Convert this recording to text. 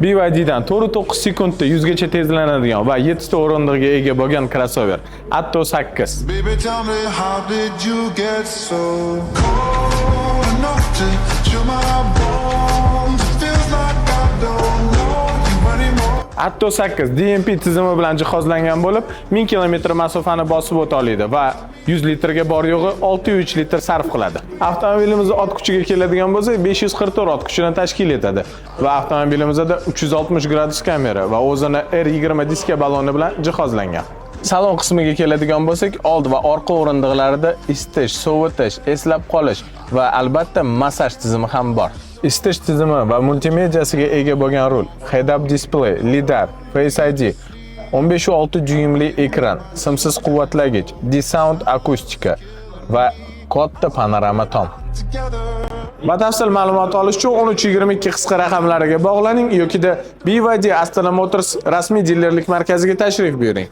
BYDdan 4.9 sekundda 100 gacha tezlanadigan va 7 ta o'rindiqga ega bo'lgan crossover Atto 8. Baby, tell me, how did you get so cold enough to chill my bones? It feels like I don't know you anymore. Atto 8 DMP tizimi bilan jihozlangan bo'lib, 1000 km masofani bosib o'ta oladi va 100 litrga bor yo'g'i 6,3 litr sarf qiladi. Avtomobilimiz ot kuchiga keladigan bo'lsak, 544 ot kuchini tashkil etadi va avtomobilimizda 360 gradus kamera va o'zini R20 diska baloni bilan jihozlangan. Salon qismiga keladigan bo'lsak, old va orqa o'rindiqlarida isitish, sovutish, eslab qolish va albatta massaj tizimi ham bor. Isitish tizimi va multimediasiga ega bo'lgan rul, head-up display, lidar, Face ID, 15.6 dyuymli ekran, simsiz quvvatlagich, D-Sound akustika va katta panorama tom. Batafsil ma'lumot olish uchun 1322 qisqa raqamlariga bog'laning yokida BYD Astana Motors rasmiy dilerlik markaziga tashrif buyuring.